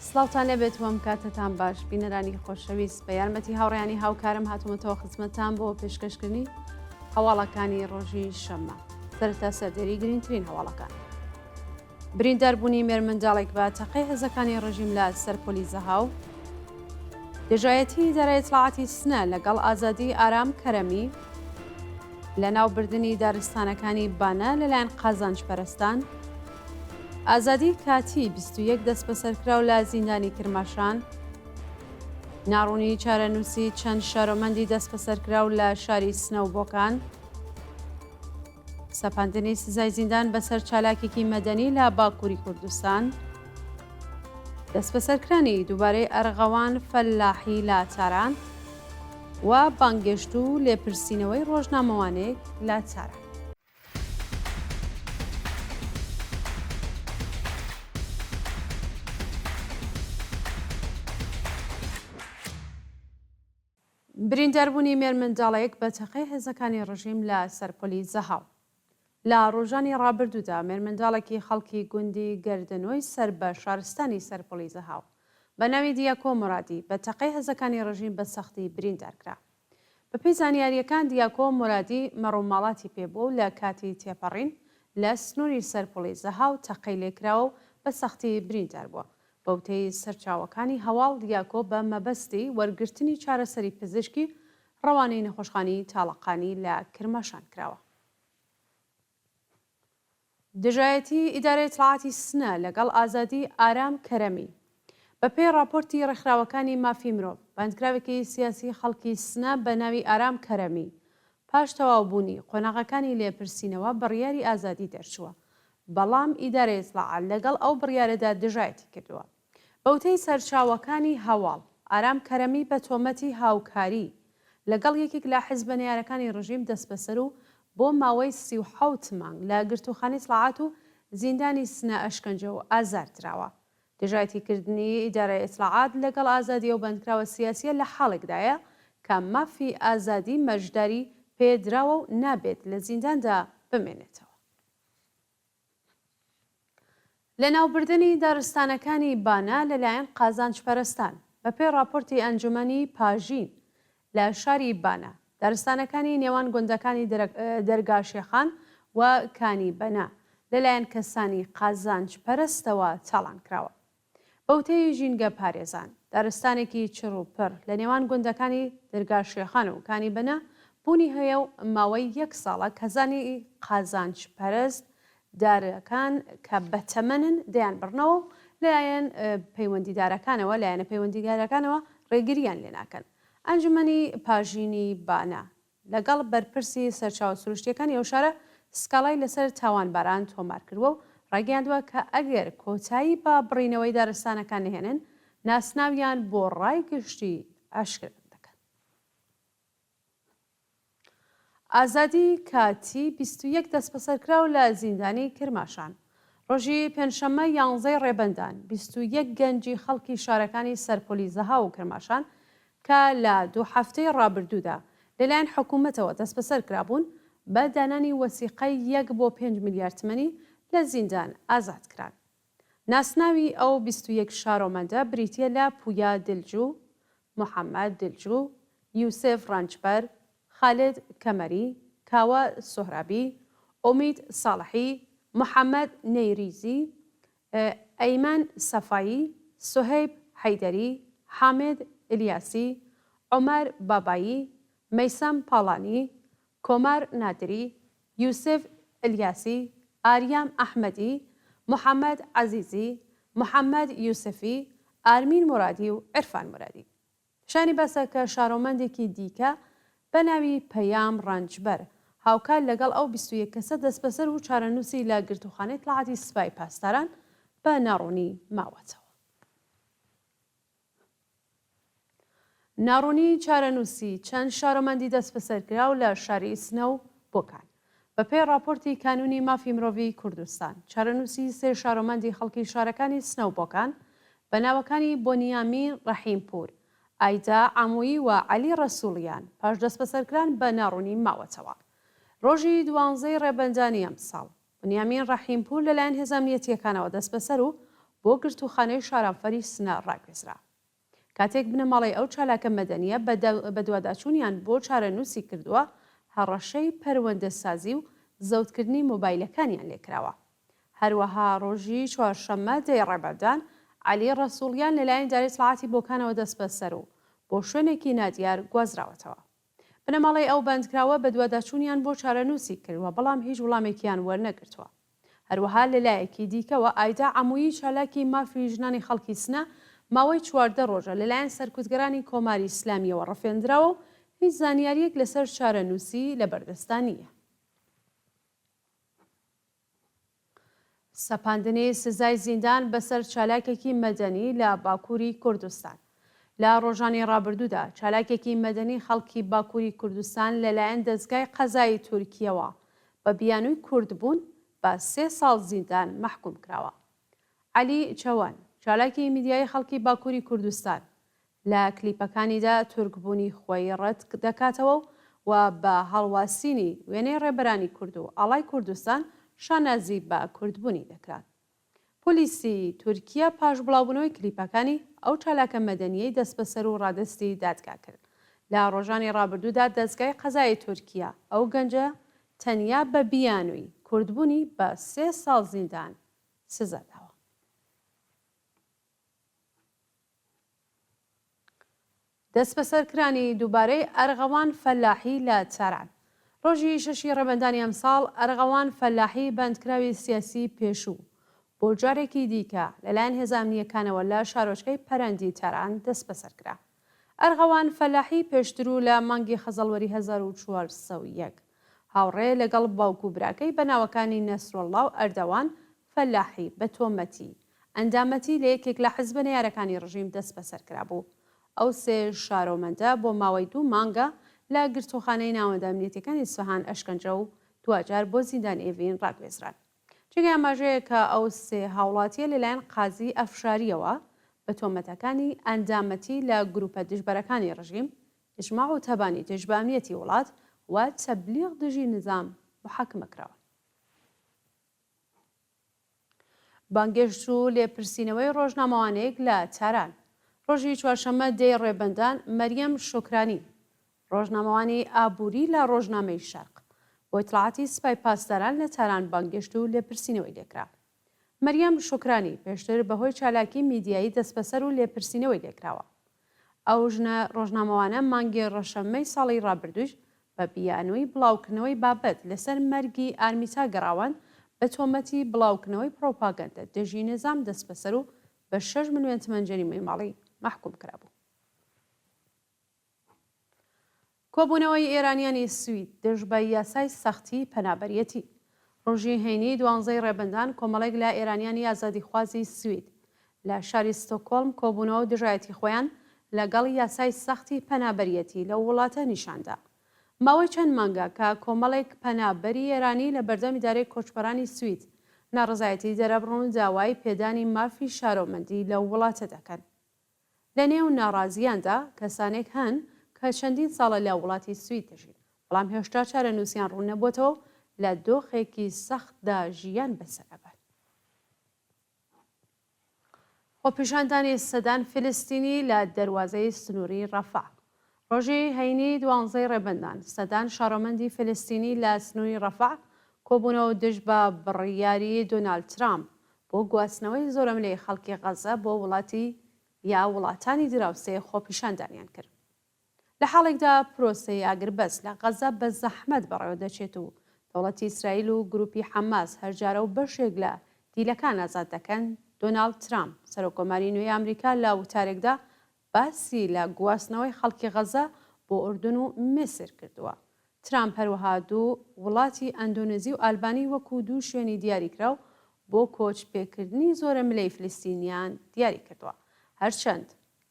سڵاوتان لێبێت و ئەم کاتەتان باش بینەرانی خۆشەویست بە یارمەتی هاوڕیانی هاوکارم هاتومەتەوە خزمەتان بۆ پێشکەشکردنی هەواڵەکانی ڕۆژی شەممە سەرتا سەردێری گرنگترین هەواڵەکان. برینداربوونی مێرمنداڵێک بە تەقەی هێزەکانی ڕژیم لە سەرپۆلی زەهاو، دژایەتی ئیدارەی ئیتڵاعاتی سنە لەگەڵ ئازادی ئارام کەرەمی، لەناوبردنی دارستانەکانی بانە لەلایەن قازانجپەرستان، ئازادی کاتی 21 دەستبەسەرکراو لە زیندانی کرماشان، ناڕوونی چارەنووسی چەند شارۆمەندی دەستبەسەرکراو لە شاری سنە و بۆکان. سەپاندنی سزای زیندان بەسەر چالاکێکی مەدەنی لە باکووری کوردستان، دەستبەسەرکرانی دووبارەی ئەرغەوان فەلاحی لە تاران و بانگێشت و لێپرسینەوەی ڕۆژنامەوانێک لە تاران. برینداربوونی مێرمنداڵێک بە تەقەی هێزەکانی ڕژیم لە سەرپۆلی زەهاو. لە ڕۆژانی ڕابردوودا مێرمنداڵێکی خەڵکی گوندی گەردەنۆی سەر بە شارستانی سەرپۆلی زەهاو بە ناوی دیاکۆ مورادی بە تەقەی هێزەکانی ڕژیم بە سەختی بریندار کرا. بەپێی زانیارییەکان دیاکۆ مورادی مەڕوماڵاتی پێ بووە و لە کاتی تێپەڕین لە سنووری سەرپوڵی زەهاو تەقەی لێکراوە و بە سەختی بریندار بووە. بەوتەی سەرچاوەکانی هەواڵ دیاکۆ بە مەبەستی وەرگرتنی چارەسەری پزیشکی ڕەوانەی نەخۆشخانەی تاڵەقانی لە کرماشان کراوە. دژایەتی ئیدارەی ئیتڵاعاتی سنە لەگەڵ ئازادی ئارام کەرەمی. بە پێی ڕاپۆرتی ڕێکخراوەکانی مافی مرۆڤ، بەندکراوێکی سیاسی خەڵکی سنە بە ناوی ئارام کەرەمی پاش تەواوبوونی قۆناغەکانی لێپرسینەوە بڕیاری ئازادی دەرچووە، بەڵام ئیدارەی ئیتڵاعات لەگەڵ ئەو بڕیارەدا دژایەتی کردووە. بەوتەی سەرچاوەکانی هەواڵ، ئارام کەرەمی بە تۆمەتی هاوکاری لەگەڵ یەکێک لە حیزبە نەیارەکانی ڕژیم دەستبەسەر و بۆ ماوەی 37 مانگ لە گرتووخانەی ئیتڵاعات و زیندانی سنە ئەشکەنجە و ئازار دراوە. دژایەتیکردنی ئیدارەی ئیتڵاعات لەگەڵ ئازادی ئەو بەندکراوە سیاسییە لە حاڵێکدایە کە مافی ئازادی مەرجداری پێ دراوە و نابێت لە زینداندا بمێنێتەوە. لەناوبردنی دارستانەکانی بانە لەلایەن قازانجپەرستان، بەپێی ڕاپۆرتی ئەنجومەنی پاژین لە شاری بانە، دارستانەکانی نێوان گوندەکانی دەرگاشێخان و کانی بەنە لەلایەن کەسانی قازانجپەرستەوە تاڵان کراوە. بەوتەی ژینگە پارێزان، دارستانێکی چڕ و پڕ لە نێوان گوندەکانی دەرگاشێخان و کانی بنە بوونی هەیە و ماوەی یەک ساڵە کەزانی قازانج پەرست دارەکان کە بەتەمەنن دەیانبڕنەوە و لەلایەن پەیوەندیدارەکانەوە لایەنە پەیوەندیدارەکانەوە ڕێگرییان لێناکەن. ئەنجومەنی پاژینی بانە لەگەڵ بەرپرسی سەرچاوە سروشتییەکانی ئەو شارە سکاڵای لەسەر تاوانباران تۆمارکردووە و ڕایگەیاندووە کە ئەگەر کۆتایی بە بڕینەوەی دارستانەکان نەهێنن، ناسناویان بۆ ڕای گشتی ئاشکرا دەکەن. ئازادی کاتی 21 دەستبەسەرکراو لە زیندانی کرماشان. ڕۆژی پێنجشەممە یانزەی ڕێبەندان، 21 گەنجی خەڵکی شارەکانی سەرپۆلی زەهاو و کرماشان کە لە دوو هەفتەی ڕابردوودا لەلایەن حکوومەتەوە دەستبەسەر کرابوون، بە دانانی وەسیقەی یەک بۆ پێنج ملیار تمەنی لە زیندان ئازاد کران. ناسناوی ئەو 21 شارۆمەندە بریتییە لە پویا دلجوو، محەممەد دلجوو، یوسف ڕەنجبەر، خالد کەمەری، کاوە سۆهرابی، ئومید ساڵحی، محەممەد نەیریزی، ئەیمەن سەفایی، سوهەیب حەیدەری، حامد ئیلیاسی، عومەر بابایی، مەیسەم پاڵانی، کۆمار نادری، یوسف ئیلیاسی، ئاریام ئەحمەدی، محەمەد عەزیزی، محەمەد یوسفی، ئارمین مورادی و عیرفان مورادی. شایانی باسە کە شارۆمەندێکی دیکە بە ناوی پەیام ڕەنجبەر هاوکات لەگەڵ ئەو 21 کەسە دەستبەسەر و چارەنووسی لە گرتووخانەی ئیتڵاعاتی سپای پاسداران بە ناڕوونی ماوەتەوە. ناڕوونی چارەنووسی چەند شارۆمەندی دەستبەسەرکراو لە شاری سنە و بۆکان. بەپێی ڕاپۆرتی کانوونی مافی مرۆڤی کوردستان، چارەنووسی سێ شارۆمەندی خەڵکی شارەکانی سنە و بۆکان بە ناوەکانی بۆنیامین ڕەحیمپوور، ئایدا عامویی و عەلی ڕەسووڵیان پاش دەستبەسەرکران بە ناڕوونی ماوەتەوە. ڕۆژی دوانزەی ڕێبەندانی ئەمساڵ، بنیامین ڕەحیمپوور لەلایەن هێزە ئەمنیەتییەکانەوە دەستبەسەر و. بۆ گرتووخانەی شارانفەری سنە ڕاگوێزرا. کاتێک بنەماڵەی ئەو چالاکە مەدەنییە بەدواداچوونیان بۆ چارەنووسی کردووە، هەڕەشەی پەروەندەسازی و زەوتکردنی مۆبایلەکانیان لێکراوە. هەروەها ڕۆژی چوارشەممە دەی ڕێبەردان، عەلی ڕەسووڵیان لەلایەن ئیدارەی ئیتڵاعاتی بۆکانەوە دەستبەسەر و بۆ شوێنێکی نادیار گوازراوەتەوە. بنەماڵەی ئەو بەندکراوە بەدواداچوونیان بۆ چارەنووسی کردووە، بەڵام هیچ وڵامێکیان وەرنەگرتووە. هەروەها لەلایەکی دیکەوە ئایدا عەموویی چالاکی مافی ژنانی خەڵکی سنە ماوەی 14 ڕۆژە لەلایەن سەرکوتگەرانی کۆماری ئیسلامییەوە ڕفێندراوە و هیچ زانیارییەک لەسەر چارەنووسی لەبەردەستدا نییە. سەپاندنی سزای زیندان بەسەر چالاکێکی مەدەنی لە باکووری کوردستان. لە ڕۆژانی ڕابردوودا چالاکێکی مەدەنی خەڵکی باکووری کوردستان لەلایەن دەزگای قەزایی تورکیەوە بە بیانووی کوردبوون بە سێ ساڵ زیندان مەحکوم کراوە. عەلی چەوەن، چالاکی میدیایی خەڵکی باکووری کوردستان، لە کلیپەکانیدا تورکبوونی خۆی ڕەت دەکاتەوە و بە هەڵواسینی وێنەی ڕێبەرانی کورد و ئاڵای کوردستان شانازی بە کوردبوونی دەکرات. پۆلیسی تورکیە پاش بڵاوبوونەوەی کلیپەکانی، ئەو چالاکە مەدەنییەی دەستبەسەر و ڕادەستی دادگا کرد. لە ڕۆژانی ڕابردوودا دەزگای قەزایی تورکیە ئەو گەنجە تەنیا بە بیانووی کوردبوونی بە سێ ساڵ زیندان سزا داوە. دەستبەسەرکرانی دووبارەی ئەرغەوان فەلاحی لە تاران. ڕۆژی شەشی ڕێبەندانی ئەمساڵ ئەرغەوان فەلاحی بەندکراوی سیاسی پێشوو بۆ جارێکی دیکە لەلایەن هێزە ئەمنییەکانەوە لە شارۆچکەی پەرەندی تاران دەستبەسەر کرا. ئەرغەوان فەلاحی پێشتر و لە مانگی خەزەڵوەری 1401 هاوڕێ لەگەڵ باوک و براکەی بە ناوەکانی نەسروڵڵا و ئەردەوان فەلاحی بە تۆمەتی ئەندامەتی لە یەکێک لە حزبە نەیارەکانی ڕژیم دەستبەسەر کرابوو. ئەو سێ شارۆمەندە بۆ ماوەی دوو مانگە لە گرتووخانەی ناوەندە ئەمنیەتیەکانی ئیسفەهان ئەشکەنجە و دواجار بۆ زیندانی ئێڤین ڕاگوێزران. جێگای ئاماژەیە کە ئەو سێ هاوڵاتیە لەلایەن قازی ئەفشاریەوە بە تۆمەتەکانی ئەندامەتی لە گروپە دژبەرەکانی ڕژیم، ئیجماع و تەبانی دژ بە ئەمنیەتی وڵات و تەبلیغ دژی نزام موحاکمە کراون. بانگێشت و لێپرسینەوەی ڕۆژنامەوانێک لە تاران. ڕۆژی چوارشەممە دەی ڕێبەندان مەریەم شوکرانی، ڕۆژنامەوانی ئابووری لە ڕۆژنامەی شەرق، بۆ ئیتڵاعاتی سپای پاسداران لە تاران بانگێشت و لێپرسینەوەی لێکرا. مەریەم شوکرانی پێشتر بەهۆی چالاکی میدیایی دەستبەسەر و لێپرسینەوەی لێکراوە. ئەو ژنە ڕۆژنامەوانە مانگی ڕەشەممەی ساڵی ڕابردوویش بە بیانووی بڵاوکردنەوەی بابەت لەسەر مەرگی ئارمیتا گەڕاوەند بە تۆمەتی بڵاوکردنەوەی پڕۆپاگەندە دژی نیزام دەستبەسەر و بە شەش ملیۆن تمەن جەریمەی ماڵی مەحکووم کرابوو. کۆبوونەوەی ئێرانیانی سوید دژ بە یاسای سەختی پەنابەریەتی. ڕۆژی هەینی دوانزەی ڕێبەندان کۆمەڵێک لە ئێرانیانی ئازادیخوازی سوید لە شاری ستۆکۆڵم کۆبوونەوە و دژایەتی خۆیان لەگەڵ یاسای سەختی پەنابەریەتی لەو وڵاتە نیشاندا. ماوەی چەند مانگە کە کۆمەڵێک پەنابەری ئێرانی لە بەردەم ئیدارەی کۆچبەرانی سوید ناڕەزایەتی دەرەبڕن و داوای پێدانی مافی شارۆمەندی لەو وڵاتە دەکەن. لە نێو ناڕازییاندا کەسانێک هەن کە چەندین ساڵە لە وڵاتی سوید دەژین، بەڵام هێشتا چارەنووسیان ڕوون نەبووەتەوە و لە دۆخێکی سەختدا ژیان بەسەر ئەبەن. خۆپیشاندانی سەدان فیلستینی لە دەروازەی سنووری ڕەفەح. ڕۆژی هەینی دوانزەی ڕێبەندان، سەدان شارۆمەندی فیلستینی لە سنووری ڕەفەح کۆبوونەوە دژ بە بڕیاری دۆنالد ترامپ بۆ گواستنەوەی زۆرەملێی خەڵکی غەززە بۆ وڵاتی یا وڵاتانی دراوسێ خۆپیشاندانیان کرد. لە حاڵێکدا پرۆسەی ئاگربەست لە غەززە بە زەحمەت بەڕێوە دەچێت و دەوڵەتی ئیسرائیل و گروپی حەماس هەرجارە و بەشێک لە دیلەکان ئازاد دەکەن، دۆناڵد ترامپ، سەرۆککۆماری نوێی ئامریکا لە وتارێکدا باسی لە گواستنەوەی خەڵکی غەززە بۆ ئوردن و میسر کردووە. ترامپ هەروەها دوو وڵاتی ئەندۆنزی و ئالبانی وەکوو دوو شوێنی دیاریکراو بۆ کۆچ پێکردنی زۆرەملێی فلستینیان دیاری کردووە. هەرچەند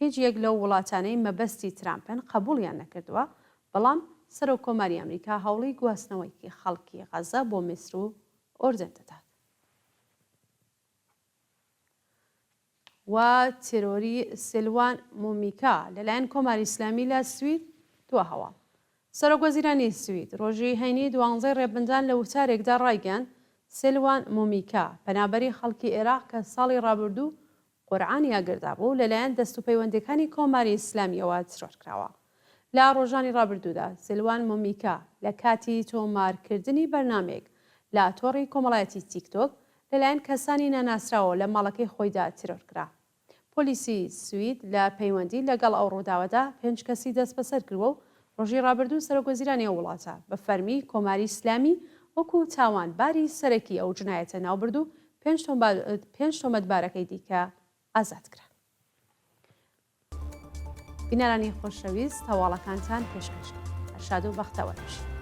هیچ یەک لەو وڵاتانەی مەبەستی ترامپن قەبووڵیان نەکردووە، بەڵام سەرۆک کۆماری ئەمریکا هەوڵی گواستنەوەی خەڵکی غەززە بۆ میسر و ئوردن دەدات. و تێرۆری سیلوان مۆمیکا لەلایەن کۆماری ئیسلامی لە سوید دوا هەواڵ. سەرۆک وەزیرانی سوید ڕۆژی هەینی دوانزەی ڕێبەندان لە وتارێکدا ڕایگەیاند. سێلوان مۆمیکا، پەنابەری خەڵکی ئێراق کە ساڵی ڕابردوو قورعانی ئاگردابوو، لەلایەن دەستوپەیوەندەکانی کۆماری ئیسلامییەوە تیرۆر کراوە. لە ڕۆژانی ڕابردوودا سێلوان مۆمیکا لە کاتی تۆمارکردنی بەرنامەیەک لە تۆڕی کۆمەڵایەتی تیکتۆک لەلایەن کەسانی نەناسراوەوە لە ماڵەکەی خۆیدا تیرۆر کرا. پۆلیسی سوید لە پەیوەندی لەگەڵ ئەو ڕووداوەدا پێنج کەسی دەستبەسەر کردووە و ڕۆژی ڕابردوو سەرۆکوەزیرانی ئەو وڵاتە بە فەرمی کۆماری ئیسلامی وەکوو تاوانباری سەرەکی ئەو جنایەتە ناوبرد و پێنج تۆمەتبارەکەی دیکە ئازاد کران. بینەرانی خۆشەویست هەواڵەکانتان پێشکەش کرد. هەر شاد و بەختەوەر بژین.